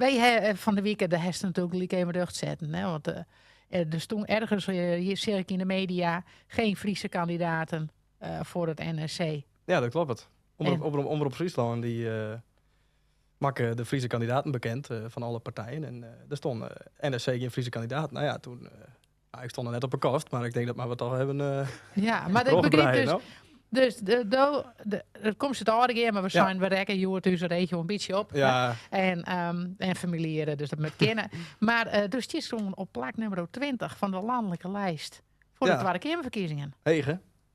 Wy ha fan de wike de hesten natuerlik gelyk even rjocht setten. Hè? Want der stond ergens, hier zie ik in de media, geen Friese kandidaten voor het NSC. Ja, dat kloppet. Omrop Fryslân dy makke de Friese kandidaten bekend fan alle partijen. En der stond NSC gjin Friese kandidaat. Nou ja, toen, nou, ik stond er net op de kast, mar ik tink dat moatte we toch even Ja, mar ik begryp dus, dus it komt út Aldegea, mar we seinen, we rekken hjoed ús regio in bytsje op. En familie, dus dat moat kinne. Mar do stiest gewoan op plak nûmer 20 fan de lanlike lijst foar de Twadde Keamerferkiezingen. Heech, hè?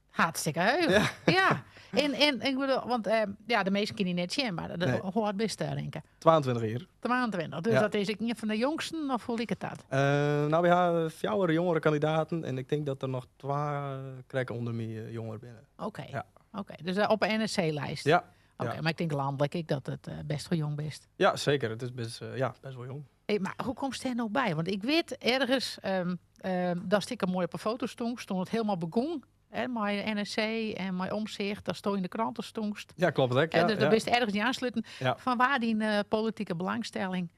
Hartstikke heech. Ja. En ik bedoel, want ja, de minsken kinne dy net sjen, mar Nee. hoe âld bist, Rinke? 22 jier. 22. Dus dat is ek ien fan de jongsten, of hoe liket dat? Nou, we ha fjouwer jongere kandidaten en ik tink dat der noch twa krekt ûnder my jonger binne. Oké, dus op de NSC-lijst? Ja. Oké, mar ik tink lanlik ek dat it best wol jong bist. Ja, seker. It is best, ja, best wol jong. Hey, mar hoe komst dêr no by? Want ik wit ergens, datst ek al moai op 'e foto stûnst, toen it hielendal begûn, hè, mei NSC en mei Omtzigt, datsto yn de krante stûnst. Ja, kloppet ek. Dus dan bist ergens by oansluten. Fan waar dyn politike belangstelling?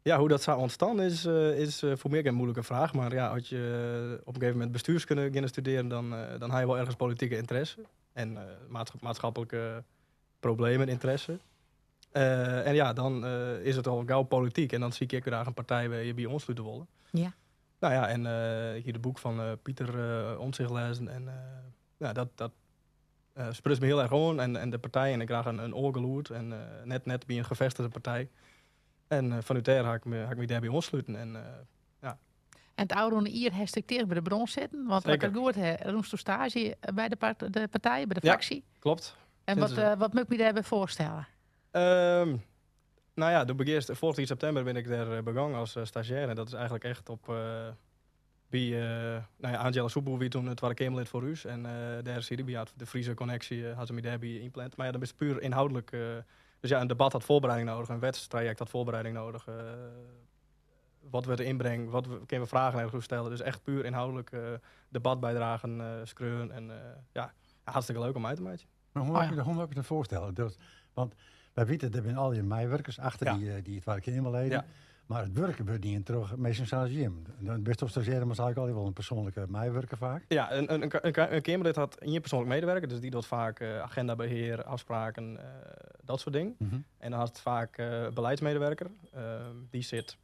Ja, hoe't dat sa ûntstien is, is foar my ek in muoilike fraach. Mar ja, as je op in gegeven momint bestjoerskunde geane studearjen, dan ha je wol ergens politike ynteresse. En maatskiplike problemen ynteresse. En ja, dan is it al gau polityk. En dan sykje ik graach in partij wêr't je by oanslute wolle. Nou ja, en ik hie it boek fan Pieter Omtzigt lêzen. En ja, dat spruts my hiel erch oan. En de partij en ik graach in oar gelûd. En net by in gefêstige partij. En fanút dêr ha ik my dêrby oansluten. En ja. En it ôfrûne jier hast ek ticht by de bron sitten. Want as ik it goed ha, rûnst staazje by de partij, by de fraksje. Ja, klopt. En wat moat ik my dêrby foarstelle? Nou ja, doe begjinst, foarich jier septimber bin ik dêr begûn as stazjêr. En dat is eigentlik echt op by, nou ja, Angela Soepboer wie toen it Twadde Keamerlid foar ús. En dêr siet ik by, hat de Friese connectie, ha se my dêrby ynpland. Mar ja, dan bist puer ynhâldlik. Dus ja, in debat hat foarbereiding nedich, in wetstrajekt hat foarbereiding nedich. Wat wurdt de ynbring, wat kinne we fragen ergens oer stelle. Dus echt puer ynhâldlik debatbydragen skreaun. En ja, hartstikke leuk om mei te meitsjen. Mar hoe moat ik it foarstelle? Dat, want wy witte, der binne allegear meiwurkers achter dy Twadde Keamerleden. Mar it wurk wurdt dien troch minsken sa as jim. Dan bist staazjêr, mar eigentlik altyd wol in persoanlike meiwurker faak. Ja, in Keamerlid hat ien persoanlik meiwurker, dus dy docht faak agindabehear, ôfspraken, dat soart dingen. En dan hat faak beleidsmeiwurker, dy sit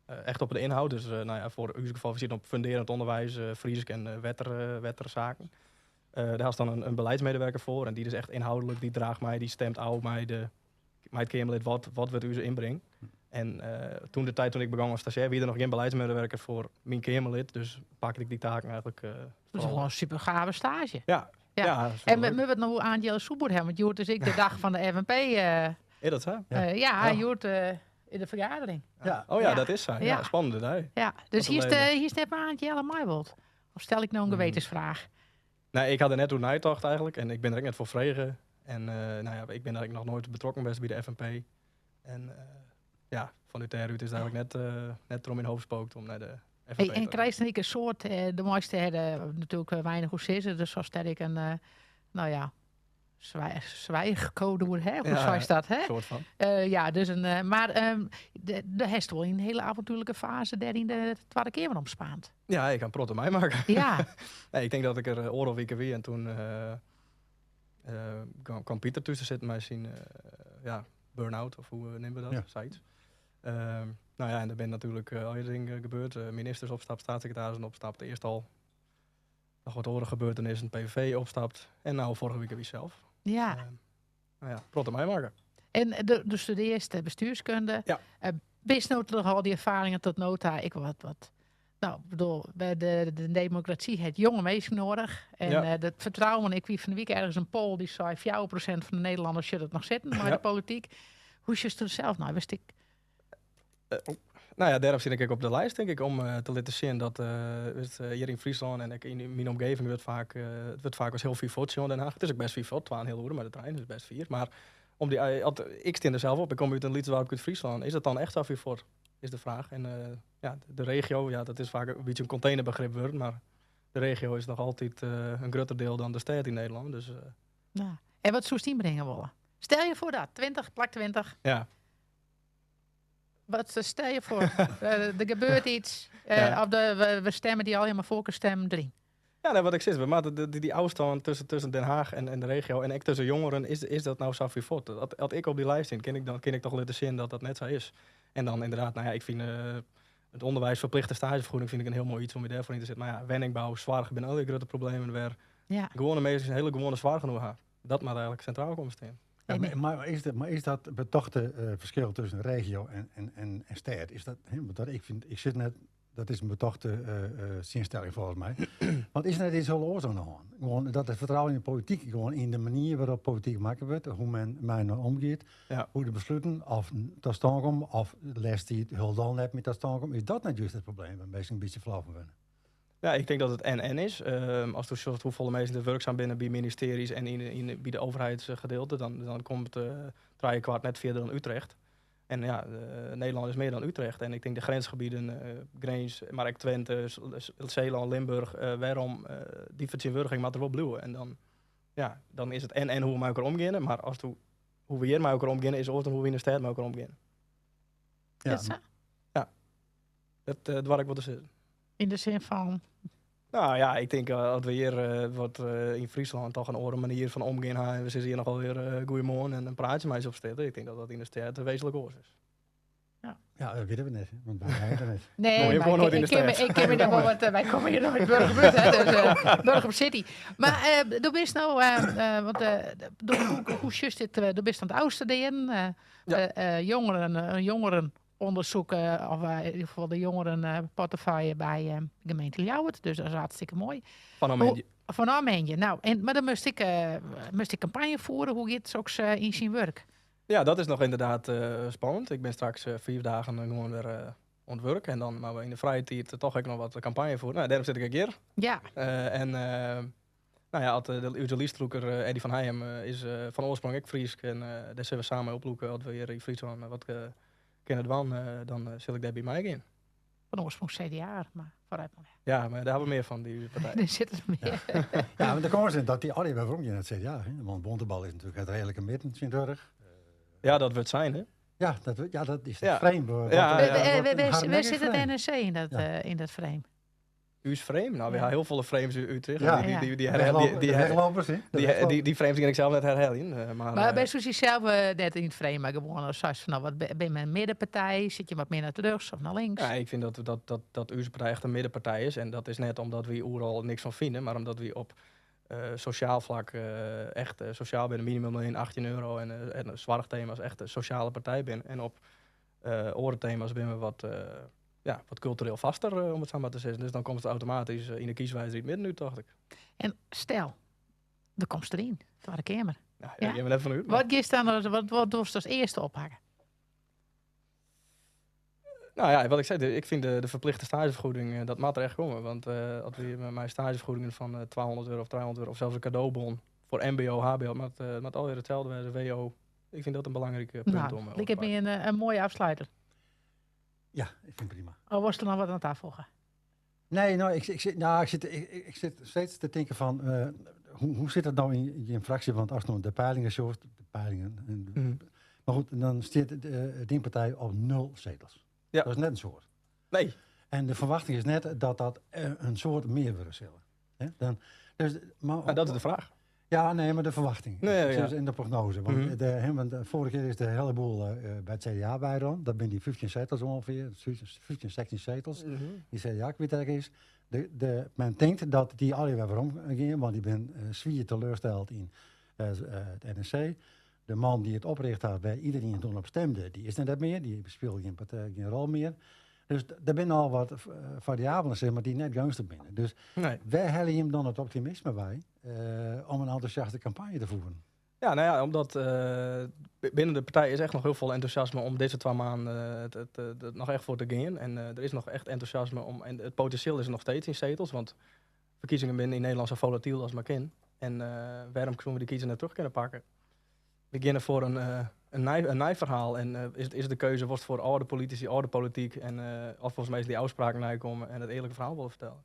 echt op de ynhâld. Dus nou ja, foar ús gefal, we sitte op fundearjend ûnderwiis, Frysk en wettersaken. Dêr hast dan in beleidsmeiwurker foar en dy is echt ynhâldlik, dy draacht mei, dy stimt ôf mei it Keamerlid wat wurdt ús ynbring. En toen de tiid toen ik begûn as stazjêr, wie der noch gjin beleidsmeiwurker foar myn Keamerlid, dus pakte ik dy taken eigentlik Dat is wol in super gave staazje. Ja. Ja, En superleuk. we het no Angela Soepboer ha, want hjoed is ek de dag fan de FNP. Is dat sa? Ja, hjoed yn de fergadering. Oh ja, dat is sa. Ja, spannende dei. Ja, dus Wat een leden. hier is net mei Angela meiwold. Of stel ik no in gewetensfraach? Nee, ik ha der net oer neitocht eigentlik. En ik bin der ek net foar frege. En nou ja, ik bin eigentlik noch noait betrokken west by de FNP. En ja, fanút dêrút is it eigentlik net troch myn hoofd spookt om nei de FNP Hey, te en gean. krijst dan ek in soart, de measte ha natuerlik weinich oer sizze, dus as dêr ek in, nou ja, swijgcode oer, hè? Hoe seist dat, hè? Soart fan. Ja, dus in, mar de hast wol in hiele avontuerlike fase dêr yn de Twadde Keamer omspaand. Ja, ik ha in protte meimakke. Nee, ik tink dat ik der oardel wike wie en toen kwam Pieter thús te sitten mei syn ja, burn-out, of hoe neame we dat? Sayts. Nou ja, en der binne natuerlik allegear dingen gebeurd. Ministers opstapt, steatssekretarissen opstapt. Earst al noch wat oare gebeurtenissen, PVV opstapt. En nou, foarige wike wie sels. Nou ja, protte meimakke. En do studearrest bestuurskunde. Ja. Bist no troch al dy erfaringen tot no ta, ik wat, nou, ik bedoel, by de demokrasy hat jonge minsken nedich. En dat fertrouwen, ik wie fan de wike ergens in poll dy sei 4% fan de Nederlanners sjocht it noch sitten mei de polityk. Hoe sjochst der sels nei? Wist ik Oh. Nou ja, dêrom sit ik ek op de lijst, tink ik, om te litten sjen dat wist, hjir yn Fryslân en ek yn myn omgeving it wurdt faak as hiel fier fuort sjoen Den Haag. It is ek best fier fuort, twa en in heal oere mei de trein, dus best fier. Mar om dy, at, ik stean der sels op, ik kom út in lyts doarp út Fryslân. Is dat dan echt sa fier fuort, is de fraach. En ja, de regio, ja, dat is faak in bytsje in containerbegrip wurden, mar de regio is noch altyd in grutter diel dan de stêd yn Nederlân. Dus Ja. En wat soest ynbringe wolle? Stel je foar dat, 20, plak 20. Ja. Wat stel je voor, er gebeurt iets. Of we stemmen die al helemaal voorkeurstemmen erin. Ja, nee, wat ik zeg, maar die afstand tussen Den Haag en de regio en ook tussen jongeren, is dat nou zo voort? Dat ik op die lijst zit, kan ik toch laten zien dat dat net zo is. En dan inderdaad, nou ja, ik vind het onderwijs verplichte stagevergoeding vind ik een heel mooi iets om je daarvoor in te zetten. Maar ja, woningbouw, zwaar, binnen alle grote problemen waar gewone mensen een hele gewone zwaar genoeg hebben. Dat moet eigenlijk centraal komen staan. Ja, maar is dat betochte verschil tussen regio en stad? Is dat, hè, want dat, ik vind, ik zit net, dat is een betochte zinstelling volgens mij. Want is net iets heel oorzaak nog aan? Gewoon dat het vertrouwen in de politiek, gewoon in de manier waarop politiek gemaakt wordt, hoe men mij nou omgaat, hoe de besluiten of tot stand komen, of de les die het heel dan net met tot stand komt, is dat net juist het probleem waar mensen een beetje flauw van worden? Ja, ik denk dat het en-en is. Als je ziet hoeveel mensen er werkzaam binnen bij ministeries en bij de overheidsgedeelte, dan komt het kwart net verder dan Utrecht. En ja, Nederland is meer dan Utrecht. En ik denk de grensgebieden, Grens, maar ook Twente, Zeeland, Limburg, waarom die vertegenwoordiging moet er wel bloeien. En dan is het en-en hoe we met elkaar omgaan. Maar als hoe we hier met elkaar omgaan, is ook hoe we in de stad met elkaar omgaan. Ja. Is dat zo? Ja, dat waar ik wat te zeggen. In de zin van? Nou ja, ik denk dat we hier wat in Friesland toch een andere manier van omgaan hebben. En we zitten hier nogal weer goeiemorgen en een praatje maar eens op zitten. Ik denk dat dat in de stad wezenlijk oors is. Ja. Ja, dat weten we net, hè, want wij zijn er net. Nee, Mooi, je maar woont nooit in de stad. ik ken me daar wel wat, wij komen hier nooit in Burgerbuurt, hè, dus Burgum City. Maar du bist nou, want du, hoe, hoe just dit du bist aan het oudstuderen, jongeren, jongeren onderzoeken, of in ieder geval de jongeren portefeuille bij gemeente Ljouwert. Dus dat is hartstikke mooi. Van Armenië. Van Armenië. Nou, en, maar dan moest ik campagne voeren. Hoe gaat het ook in zijn werk? Ja, dat is nog inderdaad spannend. Ik ben straks 4 dagen gewoon weer aan het werk. En dan maar we in de vrije tijd toch ook nog wat campagne voeren. Nou, daarom zit ik hier. En nou ja, had de onze lijsttrekker Eddie van Hijum is van oorsprong ook Fries. En daar zullen we samen oploeken. Als we hier in Friesland wat kunnen doen, dan zal ik daar bij mij gaan. Van oorsprong CDA, maar vooruit maar. Ja, maar daar hebben we meer van, die partij. Er zit er meer. Ja. Ja, maar de kans is dat die al die waarom je in het CDA, hè? Want Bontebal is natuurlijk het redelijke midden, Sint-Urg. Ja, dat wordt zijn, hè? Ja, dat is het frame, wat er wordt een Waar hardnekkig zit het frame. NSC in dat frame? Uw frame? Nou, we hebben heel veel frames uit Utrecht. Die De weglopers, hè? De weglopers. Die frames kan ik zelf net herhalen. Maar, Maar ben je zelf net in het frame, maar gewoon als zoals van, nou, wat ben je een middenpartij? Zit je wat meer naar rechts of naar links? Ja, ik vind dat uw partij echt een middenpartij is. En dat is net omdat we overal niks van vinden, maar omdat we op sociaal vlak echt sociaal binnen minimum in 18 euro en zorgthema's echt een sociale partij ben. En op orenthema's ben we wat cultureel vaster, om het zo maar te zeggen. Dus dan komt het automatisch in de kieswijze in het midden nu, dacht ik. En stel, er komt erin, Tweede Kamer. Nou, ja, ik ben net van u, maar Wat is dan als, wat, wat doe je als eerste ophangen? Nou ja, wat ik zei, ik vind de verplichte stagevergoeding, dat moet er echt komen. Want als we met mijn stagevergoedingen van 200 euro of 300 euro of zelfs een cadeaubon voor MBO, HBO, maar alweer hetzelfde bij de WO. Ik vind dat een belangrijk punt om Ik op te heb pakken. een mooie afsluiter. Ja, ik vind het prima. Oh, was er nog wat aan tafel voegen? Nee, nou, ik, ik zit, nou, ik zit, ik, ik, ik zit steeds te denken van hoe zit dat nou in je fractie? Want als nog de peilingen zo, de peilingen, en Maar goed, dan staat de Dienpartij op 0 zetels. Dat is net een soort. Nee. En de verwachting is net dat dat een soort meer worden zullen. Hè? Dan, dus, maar, Nou, dat is de vraag. Ja, nee, maar de verwachting. Nee, ja, Dus ja. in de prognose. Want de vorige keer is de hele boel bij het CDA bij dan. Dat zijn die 15 zetels ongeveer. 15, 16 zetels. Die CDA kwijt is. Men denkt dat die al weer waarom gaan, want die ben zwier teleurgesteld in het NSC. De man die het opricht had, waar iedereen toen op stemde, die is er net meer. Die speelt geen partij, geen rol meer. Dus daar zijn al wat variabelen, die net gunstig binnen. Dus wij halen hem dan het optimisme bij om een enthousiaste campagne te voeren. Ja, nou ja, omdat binnen de partij is echt nog heel veel enthousiasme om deze 2 maanden het nog echt voor te gaan. En er is nog echt enthousiasme om, en het potentieel is er nog steeds in zetels, want verkiezingen binnen in Nederland zo volatiel als maar kan. En waarom kunnen we die kiezer net terug kunnen pakken? We beginnen voor een nijverhaal en is de keuze wordt voor oude politici, oude politiek en of volgens mij is die afspraken nijkomen en het eerlijke verhaal willen vertellen.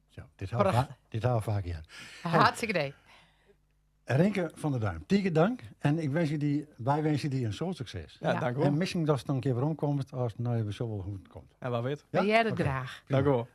Zo, dit houden we Prachtig. dit houden we vaak, ja. Hartstikke idee. Rinke van der Duim, tige dank. En ik wens je die, wy winskje dy in soad sukses. Ja, dank wol. En miskien datst dan in kear weromkomst as, no, we sjogge wol hoe't it komt. Ja, wa wit. Ja? Wy hearre it graach. Dank wol.